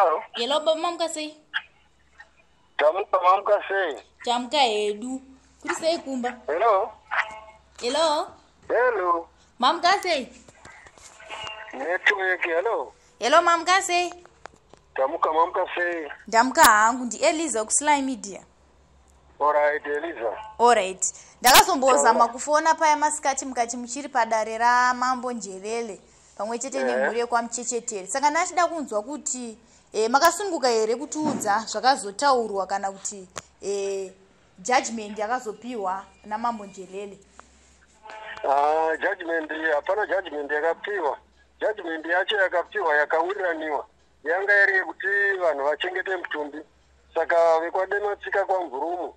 Hello. Hello baba, mamuka sei? Tamuka, mamuka sei? Tamuka hedu. Kuri sei kumba? Hello. Hello. Hello. Mamuka sei? Network, hello. Hello, mamuka sei? Tamuka, mamuka sei? Ndamuka hangu, ndiEliza kuSly Media. Alright, Eliza. Alright. Ndakazombozama kufona paya masikati mukati muchiri padare raMambo Njelele pamwe chete nemhuri yekwaMuchechetere. Saka ndachida kunzwa kuti makasununguka here kutiudza zvakazotaurwa kana kuti judgment yakazopiwa naMambo Njelele. Ah, judgment hapana judgment yakapiwa. Judgment yacho yakapiwa yakawiriraniwa yanga iri yekuti vanhu vachengete mutumbi. Saka vekwaDematsika kwaMvurumo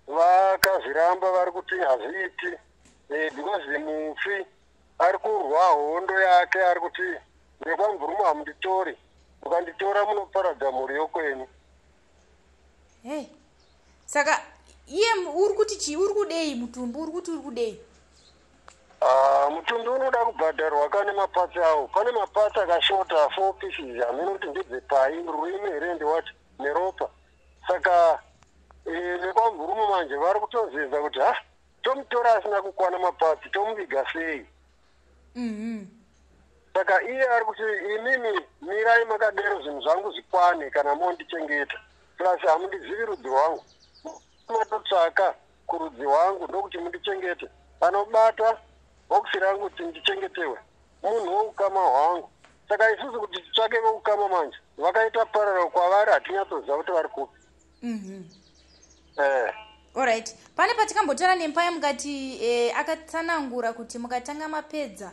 vakazviramba, vari kuti hazviiti because mufi ari kurwa hondo yake, ari kuti vekwaMvurumo hamunditori, mukanditora munoparadza mhuri yokwenyu. Hey. Saka iye uri kuti chii, uri kudei mutumbi, uri kuti uri kudei? Ah, mutumbi unoda kubhadharwa kane maparts awo. Pane maparts akashota, four pieces, hamene kuti ndedzepai, rurimi here, ndewati neropa. Saka vekwaMvurumo manje vari kutozeza kuti ha, tomutora asina kukwana maparts, tomuviga sei? Saka iye ari kuti imimi mirai makadero, zvinhu zvangu zvikwane kana mondichengeta, plus hamundizivi rudzi rwangu, matotsvaka kurudzi rwangu ndokuti mundichengete. Anobata bhokisi rangu kuti ndichengetewe munhu woukama hwangu. Saka isusu kuti titsvake veukama manje vakaita pararo kwavari, hatinyatsoziva kuti vari kupi. Alright, pane patikambotaura nempaya mukati akatsanangura kuti mukatanga mapedza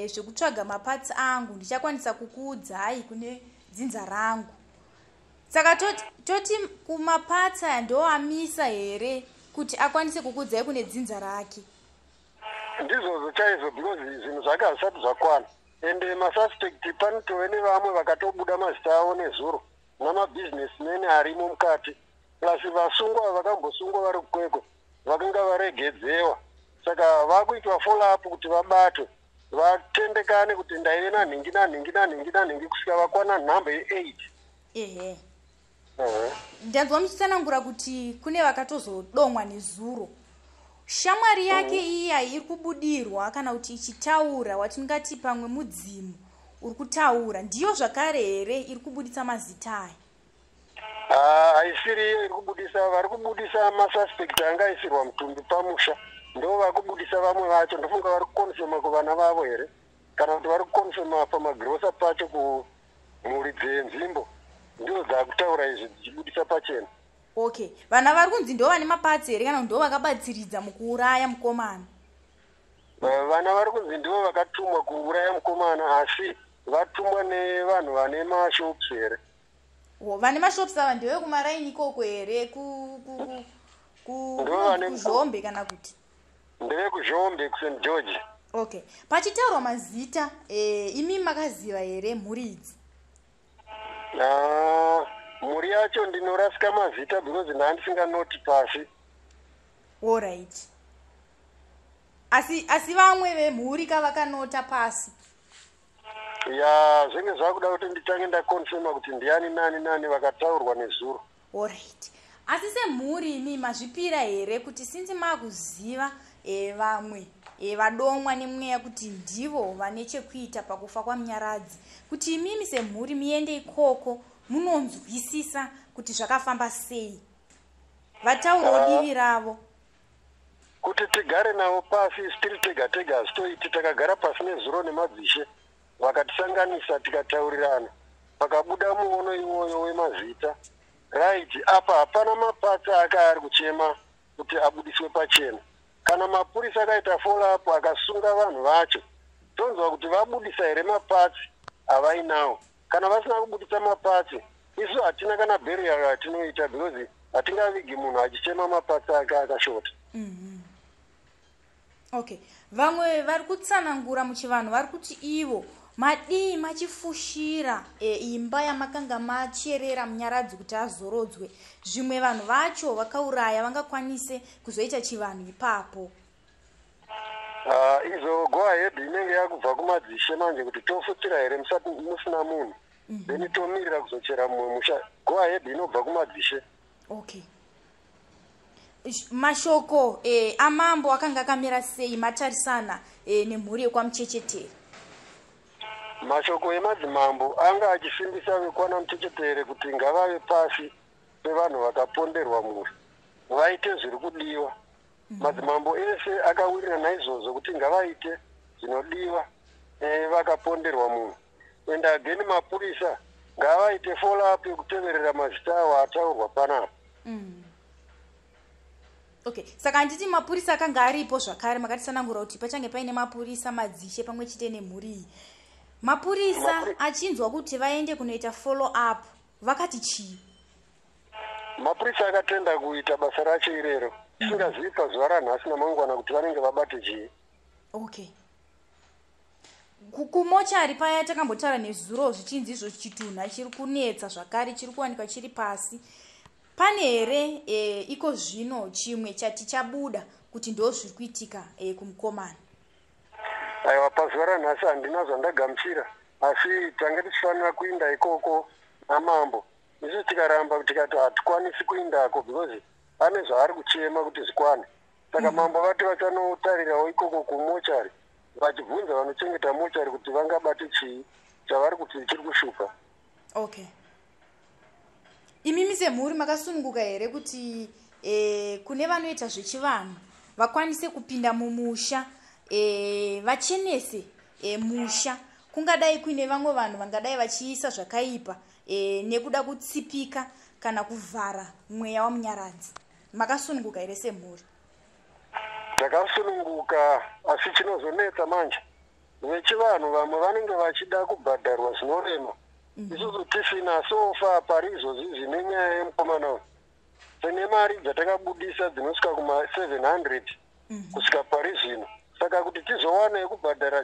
zvekutsvaga maparts angu, ndichakwanisa kukuudzai kune dzinza rangu. Saka toti kumaparts aya ndo amisa here kuti akwanise kukuudzai kune dzinza rake? Ndizvozvo chaizvo, because zvinhu zvake hazvisati zvakwana, ende masuspect panotove nevamwe vakatobuda mazita avo nezuro, namabusinessmen arimo mukati, plus vasungwa vakambosungwa vari kuKwekwe vakanga varegedzewa. Saka vakuitwa follow up kuti vabatwe, vatendekane kuti ndaive nanhingi nanhingi nanhingi nanhingi kusvika vakwana nhamba ye8. Ndanzwa muchitsanangura kuti kune vakatozodomwa nezuro. Shamwari yake iya iri kubudirwa kana kuti ichitaura, watingati pamwe mudzimu uri kutaura, ndiyo zvakare here iri kubuditsa mazita aya? Ah, haisiri iyo iri kubudisa. Vari kubudisa masuspect anga aisirwa mutumbi pamusha, ndo vakubudisa. Vamwe vacho ndofunga vari kuconfirma kuvana vavo here, kana kuti vari kuconfirma pamagirosa pacho kumhuri dzenzvimbo, ndidzo dzakutaura izvi dzichibudisa pachena. Okay, vana vari kunzi ndo vane maparts here, kana kuti ndo vakabatsiridza mukuuraya mukomana? Vana vari kunzi ndivo vakatumwa kuuraya mukomana, asi vatumwa nevanhu vane mashops here? O, vane mashops ava ndevekumaraini ikoko here, Ndo vane- kuZhombe kana kuti? NdevekuZhombe, kuSt George. Okay, pachitaurwa mazita imi makaziva here mhuri idzi? Ah, mhuri yacho ndinorasika mazita because ndandisinganoti pasi. Alright, asi vamwe vemhuri kavakanota pasi? Ya, zvinge zvakuda kuti nditange ndaconfirma kuti ndiani nani nani vakataurwa nezuro. Alright, asi semhuri imi mazvipira here kuti since makuziva vamwe vadomwa nemweya kuti ndivo vane chekuita pakufa kwaMunyaradzi, kuti imimi semhuri muende ikoko munonzwisisa kuti zvakafamba sei, vataurawo divi ravo? Kuti tigare navo pasi tiri tega tega hazvitoiti. Takagara pasi nezuro nemadzishe, vakatisanganisa, tikataurirana, pakabuda muono iwoyo wemazita. Right, apa hapana maparts aka ari kuchema kuti abudiswe pachena. Kana mapurisa akaita follow up akasunga vanhu vacho, tonzwa kuti vabudisa here maparts avainawo. Kana vasina kubudisa maparts, isu hatina kana burial yatinoita, because hatingavigi munhu achichema maparts ake akashota. Okay, vamwe vari kutsanangura muchivanhu vari kuti ivo madii machifushira imba yamakanga macherera Munyaradzi kuti azorodzwe, zvimwe vanhu vacho vakauraya vangakwanise kuzoita chivanhu ipapo. Ah, izo go ahead inenge yakubva kumadzishe manje kuti tofutira here musati musina munhu. Then tomirira kuzochera mumwe musha. Go ahead inobva kumadzishe. Okay. Mashoko amambo akanga akamira sei matarisana nemhuri yekwaMuchechetere? Mashoko emadzimambo anga achisimbisa vekwana Muchechetere kuti ngavave pasi pevanhu vakaponderwa mhuri, vaite zviri kudiwa. Madzimambo ese akawirira naizvozvo kuti ngavaite zvinodiwa vakaponderwa munhu. And again, mapurisa ngavaite follow up yekuteverera mazita avo ataurwa panapa. Okay, saka handiti mapurisa akanga aripo zvakare? Makatisanangura kuti pachange paine mapurisa, madzishe pamwe chete nemhuri iyi. Mapurisa achinzwa kuti vaende kunoita follow up, vakati chii? Mapurisa akatenda kuita basa racho irero. Tisingazivi pazuva ranhasi namangwana kuti vanenge vabate chii. Okay. Kumochari paya takambotaura nezuro, zvichinzi izvo chitunha chiri kunetsa zvakare, chiri kuwanikwa chiri pasi. Pane here iko zvino chimwe chati chabuda kuti ndo zviri kuitika kumukomana? Aiwa, pazuva ranhasi handina zvandagamuchira, asi tange tichifanira kuinda ikoko namambo. Isu tikaramba, tikati hatikwanisi kuindako because ane zvaari kuchema kuti zvikwane. Saka mambo vati vachanotarirawo ikoko kumochari, vachibvunza vanochengeta mochari kuti vangabate chii chavari kuti chiri kushupa. Okay. Imimi semhuri makasununguka here kuti kune vanoita zvechivanhu vakwanise kupinda mumusha, vachenese musha? Kungadai kuine vamwe vanhu vangadai vachiisa zvakaipa nekuda kutsipika kana kuvhara mweya waMunyaradzi. Makasununguka here semhuri? Takasununguka, asi chinozonetsa manje, vechivanhu vamwe vanenge vachida kubhadharwa zvinorema, isusu tisina. So far pari izvozvi zvine nyaya yemukomana uyu, tine mari dzatakabudisa dzinosvika kuma700 kusvika pari zvino. Saka kuti tizowana yekubhadhara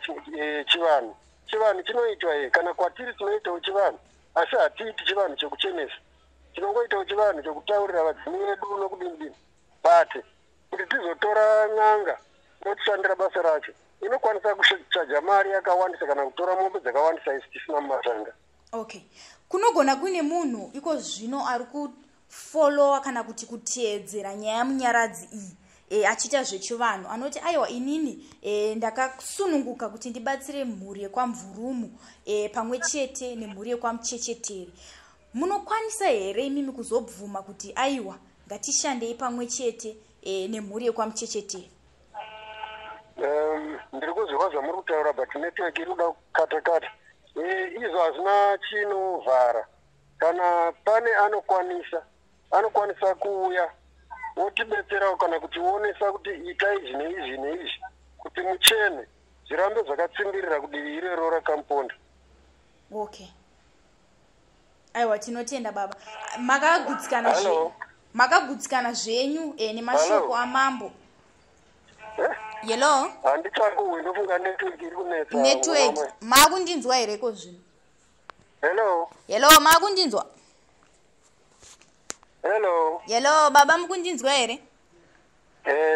chivanhu, chivanhu chinoitwa kana kwatiri tinoitawo chivanhu, asi hatiiti chivanhu chekuchenesa. Tinongoitawo chivanhu chekutaurira vadzimu vedu nokudini dini, but kuti tizotora n'anga inotishandira basa racho, inokwanisa kuchaja mari yakawandisa kana kutora mombe dzakawandisa, isi tisina mumatanga. Okay. Kunogona kuine munhu iko zvino ari kufollowa kana kuti kuteedzera nyaya yaMunyaradzi iyi, achiita zvechivanhu, anoti, "Aiwa, inini ndakasununguka kuti ndibatsire mhuri yekwaMvurumu pamwe chete nemhuri yekwaMuchechetere." Munokwanisa here imimi kuzobvuma kuti, "Aiwa, ngatishandei pamwe chete nemhuri yekwaMuchechetere"? Ndiri kuzwa zvamuri kutaura, but network iri kuda kukata kata. Izvo hazvina chinovhara. Kana pane anokwanisa, anokwanisa kuuya otibetserawo kana kutionesa kuti itai izvi neizvi neizvi kuti muchene, zvirambe zvakatsimbirira kudivi irero rakamuponda. Okay. Aiwa, tinotenda baba. Makagutsikana Hello? Makagutsikana zvenyu nemashoko Hello? amambo? Eh? Hello? Handichakuwi, ndofunga network iri kunetsa. Network. Mwana. Maakundinzwa here ko zvino? Hello? Hello, maakundinzwa? Hello? Hello baba, mukundinzwa here?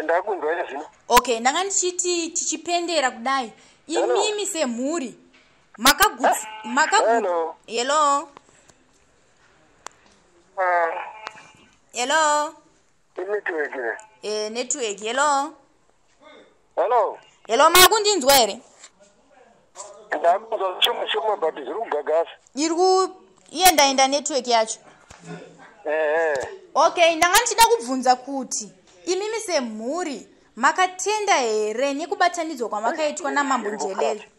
Ndakunzwa ine zvino. Okay, ndanga ndichiti, tichipendera kudai, imimi semhuri makagutsi makagu Hello? Hello? Ah, Hello? Inetwork ne. Network. Hello? Hello? Hello, maakundinzwa here? Ndakunzwa shoma shoma, but zviri kugagasa. Iri kuendaenda network yacho. Ehe. Okay, ndanga ndichida kubvunza kuti imimi semhuri makatenda here nekubatanidzwa kwamakaitwa namambo Njelele?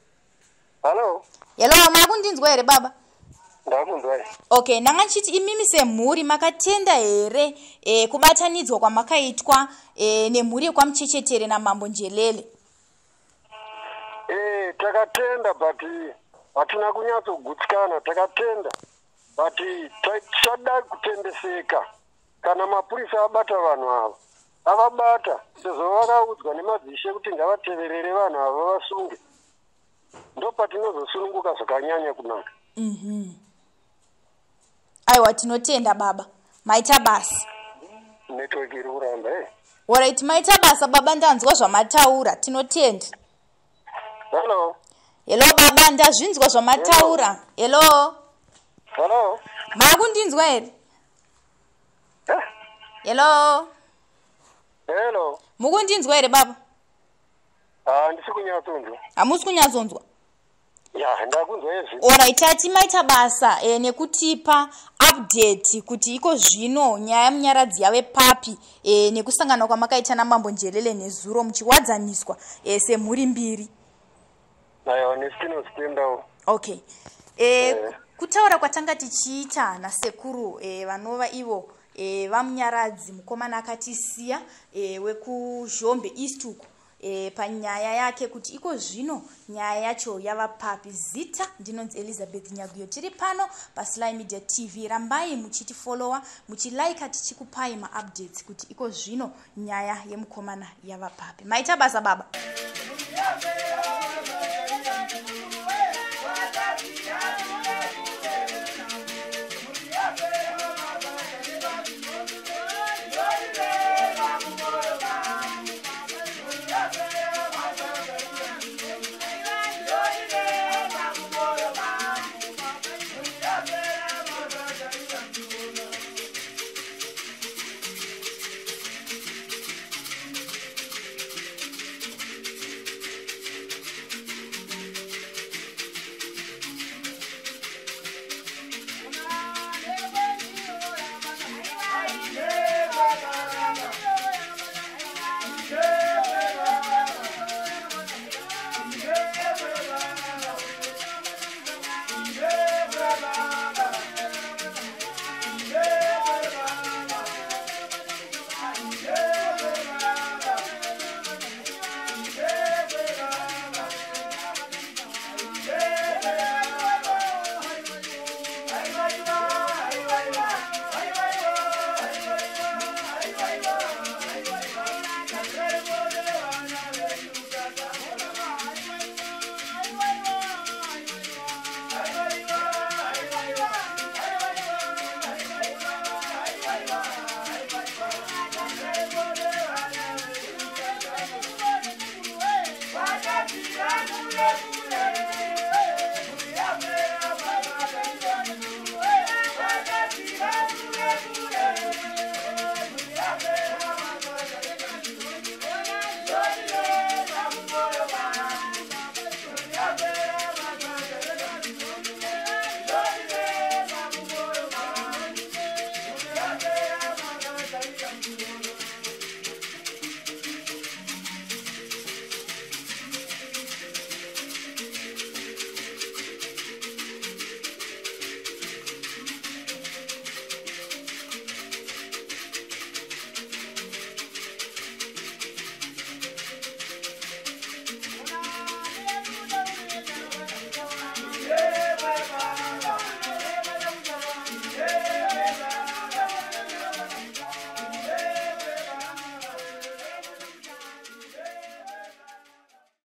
Hello? Hello, maakundinzwa here baba? Ndakunzwa. Okay, ndanga ndichiti imimi semhuri makatenda here kubatanidzwa kwamakaitwa nemhuri yekwaMuchechetere namambo Njelele? Takatenda, but hatina kunyatsogutsikana. Takatenda, but tichada kutendeseka kana mapurisa abata vanhu ava, avabata, sezvo vakaudzwa nemadzishe kuti ngavateverere vanhu ava vasunge. Ndopatinozosununguka zvakanyanya kunaka. Aiwa, tinotenda baba, maita basa. Network iri kuramba e. Alright, maita basa baba, ndanzwa zvamataura, tinotenda. Hello? Hello baba, ndazvinzwa zvamataura. Hello? Hello. Makundinzwa here? Eh? Hello. Hello. Mukundinzwa here baba? Ah, ndisi kunyatsonzwa. Hamusi kunyatsonzwa? Ya, ndakunzwa yezvi. Alright, tati maita basa nekutipa update kuti iko zvino nyaya yaMunyaradzi yave papi nekusangana kwamakaita naMambo Njelele nezuro muchiwadzaniswa semhuri mbiri. Aiwa, nesu tinozitendawo. Okay. Kutaura kwatanga tichiita nasekuru vanova ivo vaMunyaradzi, mukomana akatisiya wekuZhombe East uko, panyaya yake kuti iko zvino nyaya yacho yava papi. Zita ndinonzi Elizabeth Nyaguyo, tiri pano paSly Media TV. Rambai muchitifollowa, muchilaika, tichikupai maupdates kuti iko zvino nyaya yemukomana yava papi. Maita basa baba.